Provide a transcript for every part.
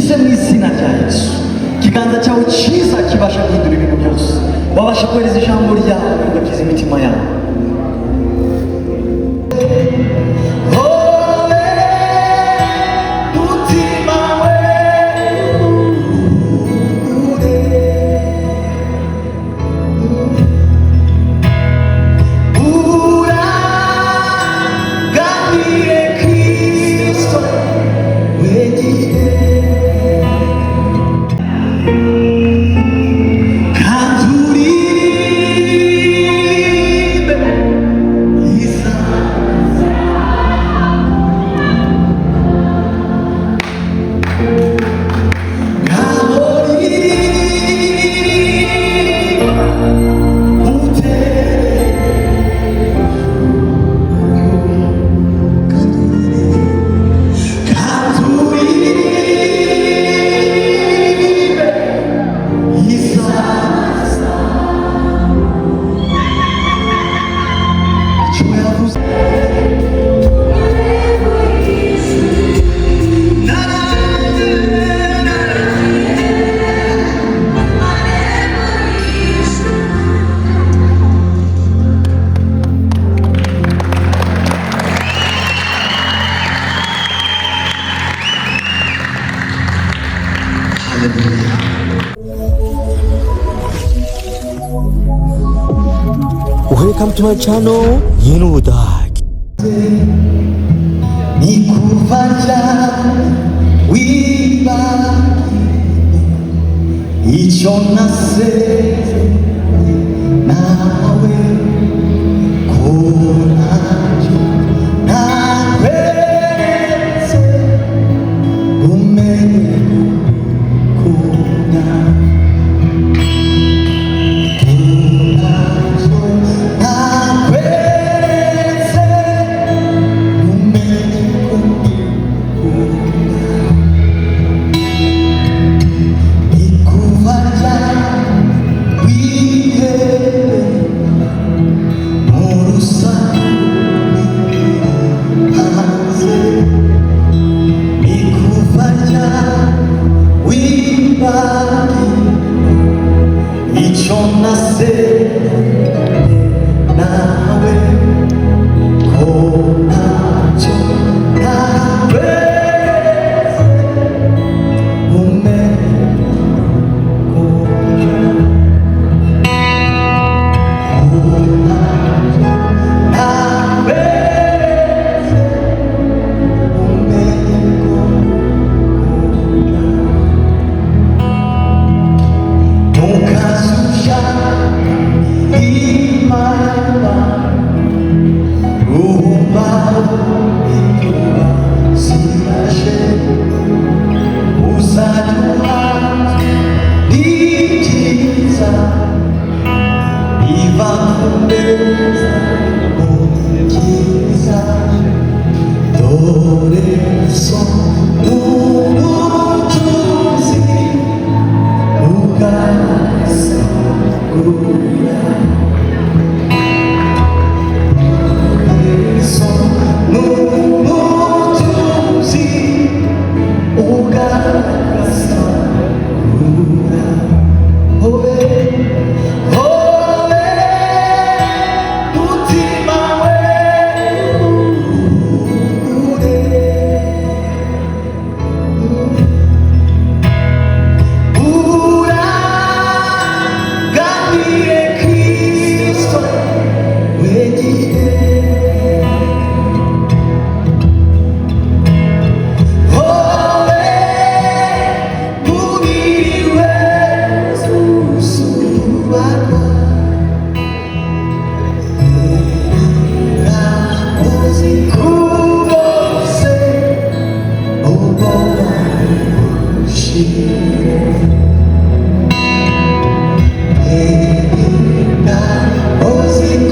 Ukize mu izina rya Yesu. Ikiganza cyawe cyiza kibasha guhindura ibintu byose. Wabasha kohereza ijambo ryawe ugakiza imitima yabo. Hobe mutima we uragamire Kristo wenyine, kandi uririmbe isa ngabo utere kandi uririmbe isa icyo yavuze. Na, na, na, na. Hallelujah. Welcome to my channel, Yinu Dag. Ni kuva ryari wibagiwe icyo nasezeranye nawe, ko ntacyo nakweretse umenye gukunda, ko ntacyo nakweretse umenye gukunda. Ni kuva ryari wihebe mu rusange hanze, ni kuva ryari wibagiwe icyo nasezeranye nawe, ko ntacyo nakweretse umenye gukunda, nakweretse umenye gukunda. Ntukazusha imana rumbaho ituba zirashe, uzaduha n'ibyiza biva ku meza mukiza. Dore so n'ubutunzi ugasagura, so n'ubutunzi ugasagura. Hobe, hobe mutima we ure uragamire Kristo wenyine. Hobe mubiri we usubakwa, kubose ubwoba bushire.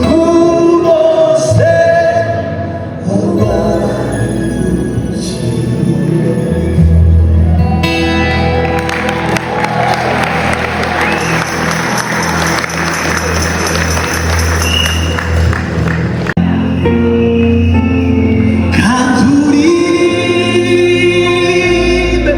Kubose ubwoba bushire. Kandi uririmbe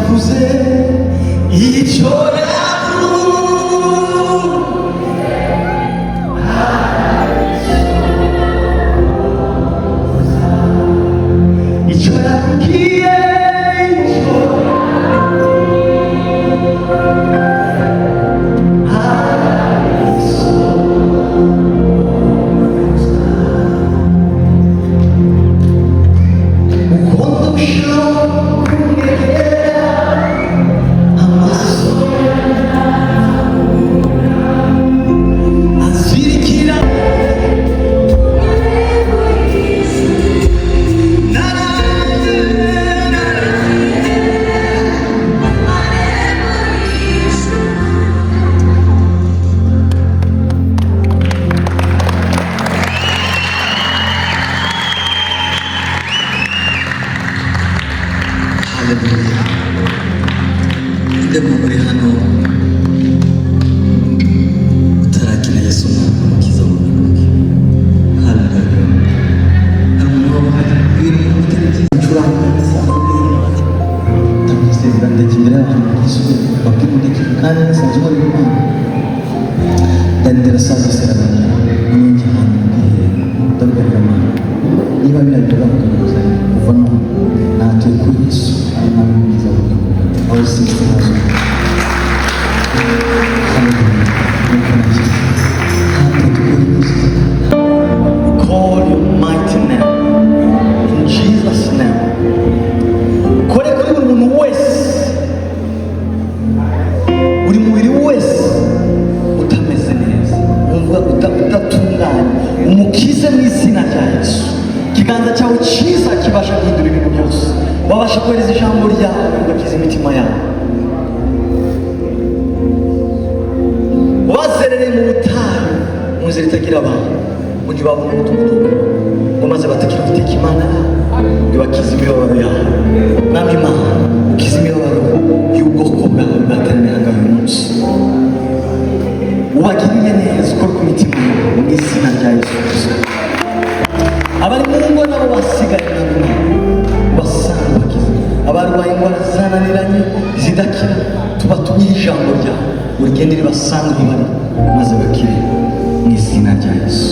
Yavuze, icyo yavuze. Icyo yakubwiye, icyo uko ndushaho kumwegera, amaso azirikira Haleluya. Nde muntu uri hano utarakira Yesu umwami umukiza w'ubugingo bwe? Haleluya. Hari umuntu waba uhari? Ibintu bitari byiza. Ncuranga ndamwisezera, ndajya imbere y'abantu mbisubire babwire undeke kandi nasanze nkora Imana. Ndandira saa zose irarangira, nongeye ahantu mu bwiherero, ndabwira Imana niba biriya bigaruka kuva none natuye kuri Yesu ari Mwami mwiza w'ubugingo bwanjye. I was 16 years old. Hallelujah. Nuko nakize. Hatatu kuri Yesu. Call your mighty name. In Jesus' name. Kore kuri buri muntu wese, buri mubiri wese utameze neza, wumva udatunganye, umukize mu izina rya Yesu. Ikiganza cyawe cyiza kibasha guhindura ibintu byose. Wabasha kohereza ijambo ryawe ugakiza imitima yabo. Bazerereye mu butayu, mu nzira itagira abantu, ngo ntibabone umudugudu, ngo maze batakira Uwiteka Imana yabo, ngo ibakize imibabaro yabo. Mwami Imana, ukize imibabaro y'ubwoko bwawe bwateraniye aha ngaha uyu munsi, ubagirire neza, ukore ku mitima yabo mu izina rya Yesu Kristo. Abari mu ngo nabo basigaye, Mwami Imana, ubasanga ubakize. Abarwaye indwara zananiranye zidakira, tubatumye ijambo ryawe, urigende ribasanga aho bari maze bakire mu izina rya Yesu.